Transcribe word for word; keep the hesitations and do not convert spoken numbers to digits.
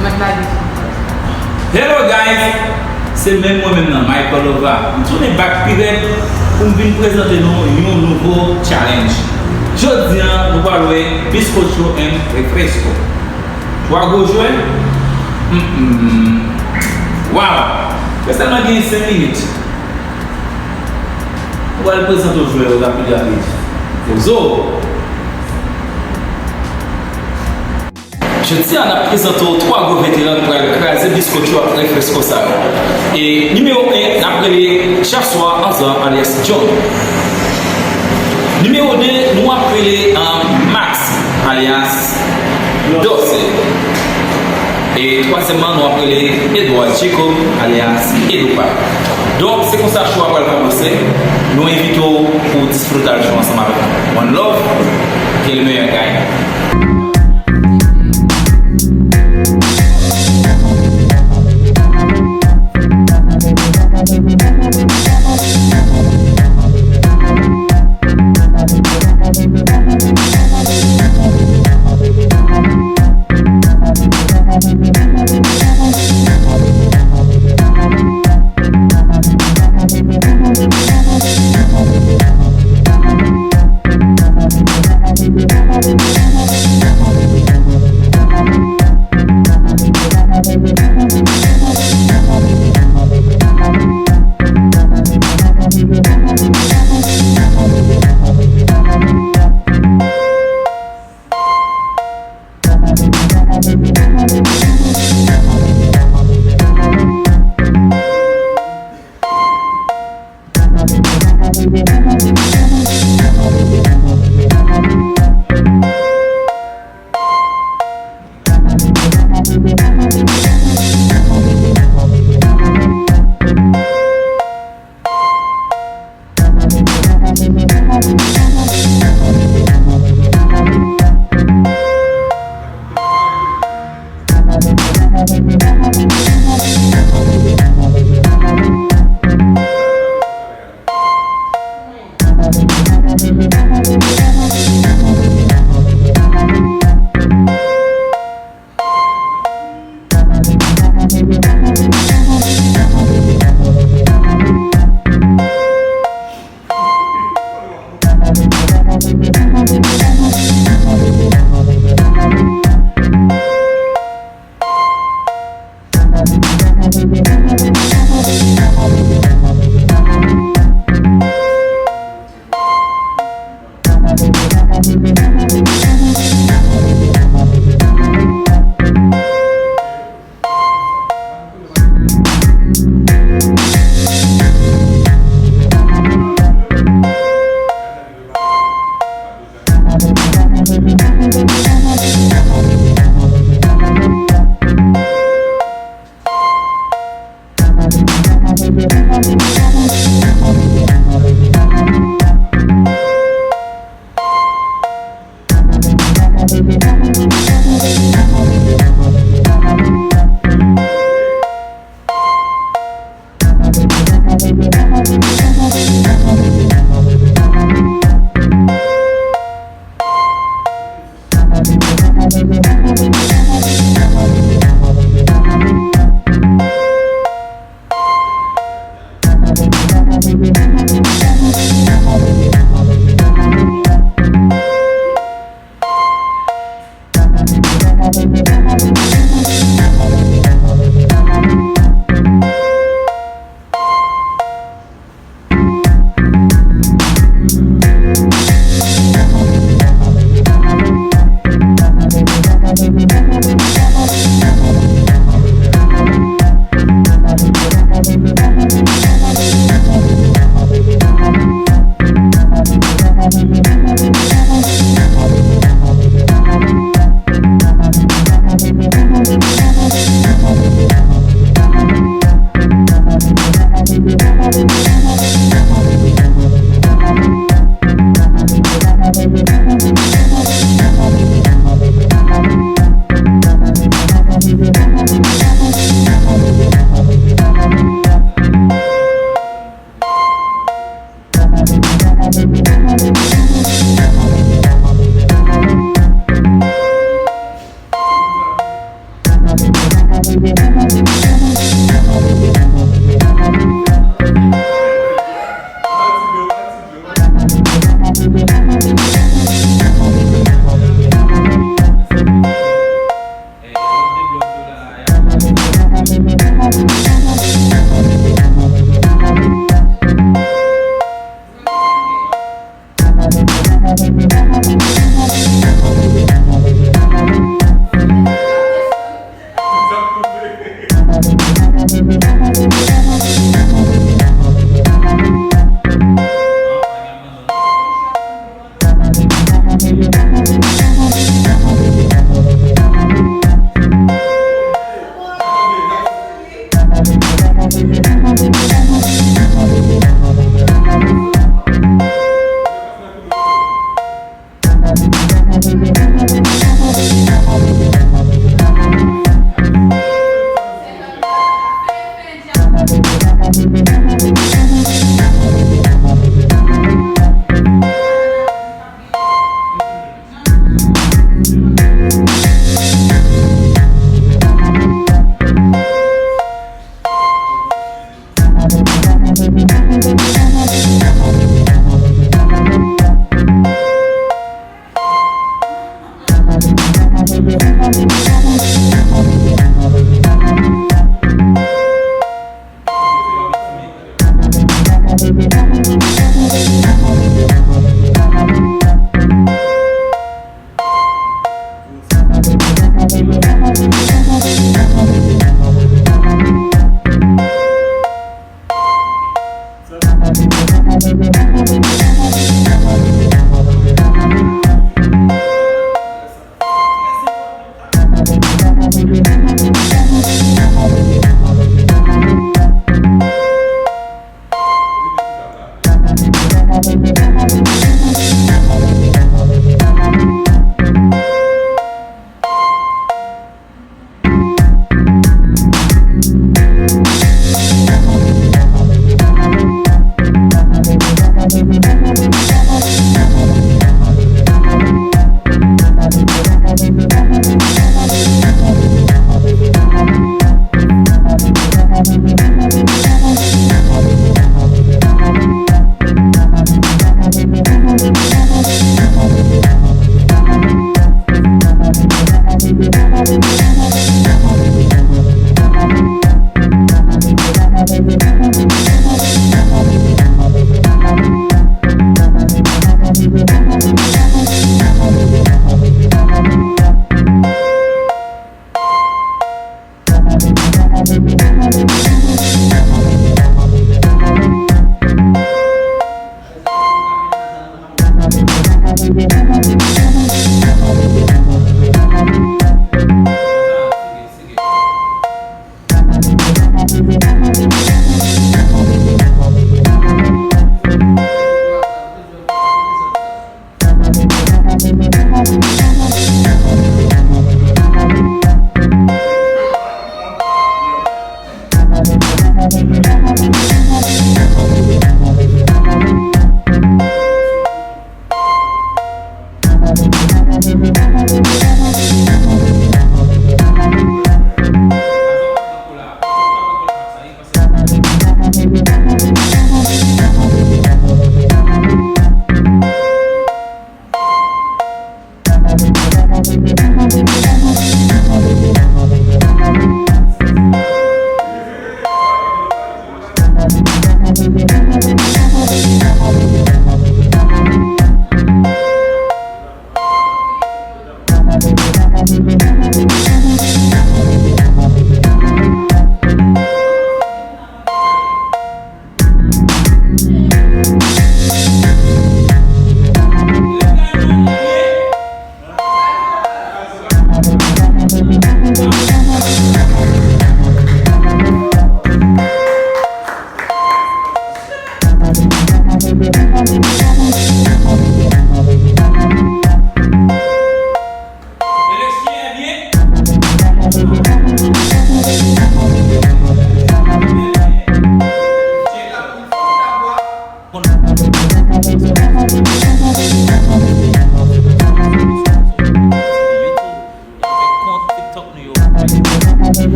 Mwen lage sou. Hello guys! Se menm mwen menm nan, Michael Lova. M tounen back pi rèd pou m vin prezante nou yon nouvo challenge. Jodi a, nou pral wè bizcocho and refresco. Twa gwo jwè? Mm-mm. Wow! Yo sèlman gen senk minit. Mwen pral prezante w jwè yo rapid rapid. Poze w. Jodi a, n ap prezante w twa gwo veteran k pral kraze bizcocho ak refresco sa yo. E nimewo en, n ap rele Jaswa Anzan alyas John. Nimewo de, nou ap rele, um, Max alyas Dose. E twazyèmman, nou ap rele Edward Jacob alyas Edopa. Donk, se konsa show a pral kòmanse. Nou envite w pou w disfrute show ansanm avèk nou. One love, ke le meilleur gagne.